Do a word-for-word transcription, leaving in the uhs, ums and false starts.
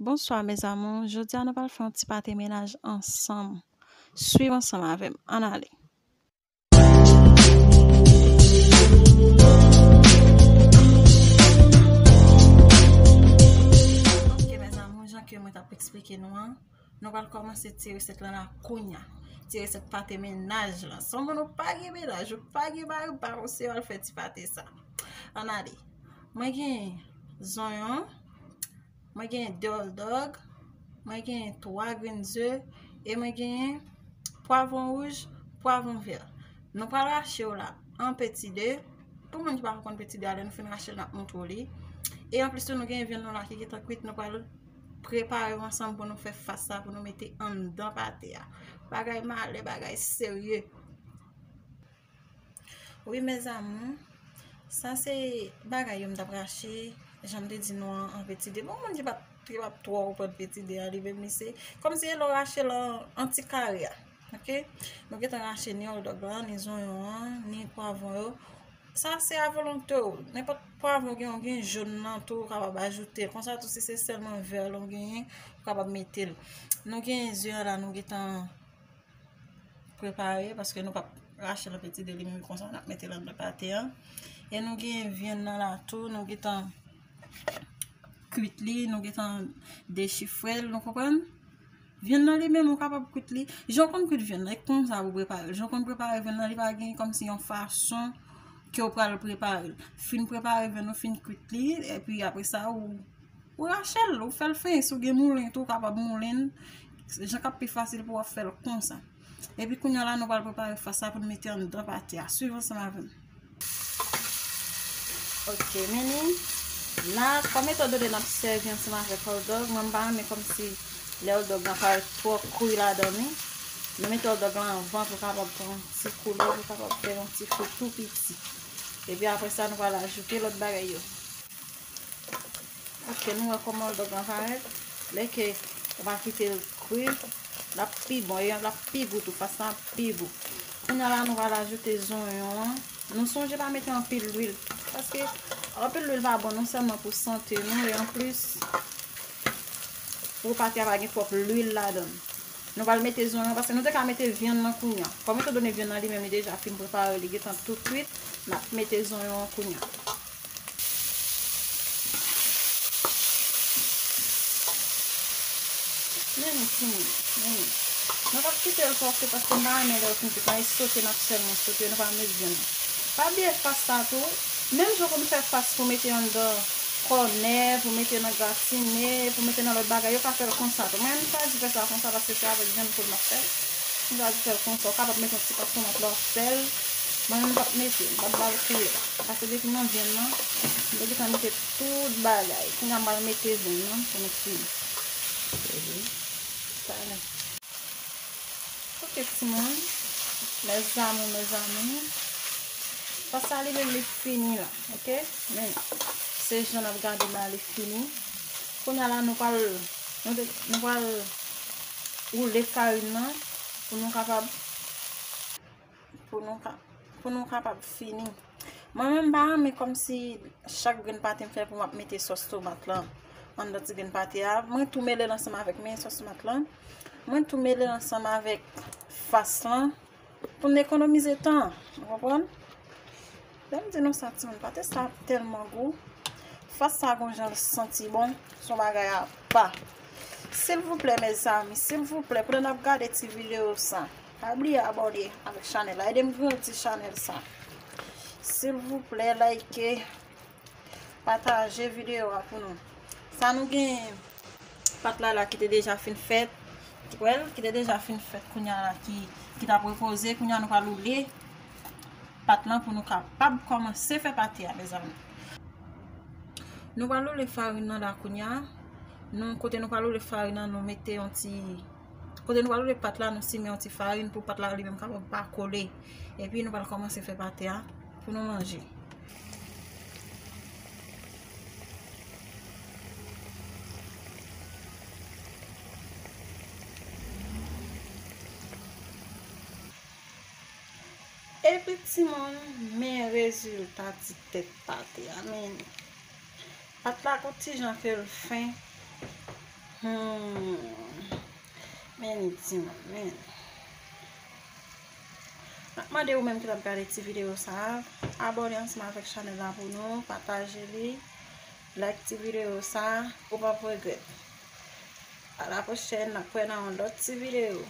Bonswa mes amours, jodi a nou pral fè yon ti pate mennaj ansanm. Swiv ansanm avè m, ann ale. Ok mes amours, jan ke mwen t ap eksplike nou an, nou pral kòmanse ti resèt lan la kounya. Ti resèt pate mennaj lan. San moun ou pa gen mennaj, ou pa gen mari, ou pa konseye w al fè ti pate sa. Ann ale. Mwen gen zonyon, mwen gen de oldog, mwen gen twa grenn ze, e mwen gen pwavwon wouj, pwavwon vè. Nou pral rache yo la an peti de. Pou moun ki pa konn peti de a, lè nou fin rache l, n ap montre w li. E anplis tou, nou gen vyann nou la ki gentan kwit, nou pral prepare yo ansanm pou nou fè fas sa, pou nou mete anndan pate a. Bagay malè, bagay serye. Wi mes amours, sa se bagay yo m t ap rache, jan m te di nou an, an peti de. Bon, moun ki pa, ki pa twò konprann peti de a, li menm li se kòmsi lè w rache l an, an ti kare a. Ok? Nou gentan rache ni oldog lan, ni zonyon an, ni pwavwon yo. Sa se a volonte w. Nenpòt pwavwon gen, gen jòn nan tou, ou kapab ajoute l. Konsa tou, si se sèlman vè lan w genyen, ou kapab mete l. Nou gen ze an la, nou gentan prepare, paske nou p ap rache l an peti de, li menm konsa, n ap mete l anndan pate an. E nou gen vyann nan la tou, nou gentan kwit li, nou gentan dechifre l, nou konprann? Vyann nan li menm, ou kapab kwit li. Jan w konn kwit vyann nan, e konsa pou prepare l. Jan w konn prepare vyann nan, li pa gen kòmsi yon fason ke w pral prepare l. Fin prepare vyann ou, fin kwit li, epi apre sa, ou, ou rache l, ou fè l fen. Si w gen moulen tou, ou kapab moulen l. Jan k ap pi fasil pou w ap fè l konsa. Epi kounye a la, nou pral prepare fas sa pou n mete anndan pate a. Swiv ansanm avè m. Ok, men li la, kòm etandone n ap sèvi ansanm avèk oldog, mwen m pa renmen kòmsi lè oldog lan parèt twò kri ladan li. Nou mete oldog lan anvan pou kapab pran yon ti koulè, pou kapab fè yon ti fri tou piti. Epi apre sa, nou pral ajoute lòt bagay yo. Ok, nou wè kòman oldog lan parèt. Lè ke ou pa kite l kri, l ap pi bon, e l ap pi gou tou, fas lan ap pi gou. Kounye a la, nou pral ajoute zonyon an. Nou sonje pa mete anpil lwil, paske anpil lwil pa bon non sèlman pou sante nou, e anplis, pou pate a pa gen twòp lwil ladan l. Nou pral mete zonyon, paske nou te ka mete vyann nan kounye a. Kòm etandone vyann nan li menm li deja fin prepare, li gentan tou kwit, n ap mete zonyon an kounye a. Men nou timoun, men nou. Nou p ap kite l fòse paske m pa renmen lè yo fin kwit lan, e sote n ap sèlman sote, nou pa met vyann nan. Pa bliye fas sa tou, menm jan pou n fè fas pou mete anndan kònè, pou mete nan gratine, pou mete nan lòt bagay, yo ka fè l konsa tou. Mwen menm m chwazi fè sa konsa paske se avèk vyann poul m ap fè l. M chwazi fè l konsa. Ou kapab mete yon ti kòk tomat lè w ap fè l. Mwen menm m p ap mete, m p ap ba l koulè. Paske depi nan vyann nan, m te gentan mete tout bagay. Kounye a m pral mete vyann nan pou nou fini. Talè. Ok timoun, mes amours, mes amours. Fas sa li menm li fini la, ok? Men se jan n ap gade la, li fini. Kounye a la nou pral, nou te, nou pral woule farin nan pou nou kapab, pou nou ka, pou nou kapab fini. Mwen menm m pa renmen kòmsi chak grenn pate m fè pou m ap mete sòs tomat lan anndan ti grenn pate a. Mwen tou mele l ansanm avèk men sòs tomat lan. Mwen tou mele l ansanm avèk fas lan pou n ekonomize tan. Ou konprann? Lè m di nou sa, timoun, pate sa tèlman gou. Fas sa gon jan l santi bon, se yon bagay apa. Silvouplè, mezanmi, silvouplè, pandan n ap gade ti videyo sa, pa bliye abòne avèk chanèl la. Ede m grandi chanèl sa. Silvouplè, like, pataje videyo a pou nou. Sa nou gen pat la la ki te deja fin fèt. Ou wè l, ki te deja fin fèt kounye a la, ki, ki t ap repoze. Kounye a nou pral woule pat lan pou nou kapab kòmanse fè pate a, mezanmi. Nou pral woule farin nan la kounye a. Nou, kote nou pral woule farin nan, nou mete yon ti, kote nou pral woule pat la, nou simen yon ti farin pou pat la li menm kapab pa kole. Epi nou pral kòmanse fè pate a pou nou manje. Epi timoun, men rezilta ti tèt pate a, men. Pat la gon ti jan ke l fen. Hmm. Men li di mwen, men. M ap mande ou menm ki t ap gade ti videyo sa a, abòne ansanm avèk chanèl la pou nou, pataje li, like ti videyo sa a, ou p ap regrèt. A la pwochèn, n ap wè nan yon lòt ti videyo.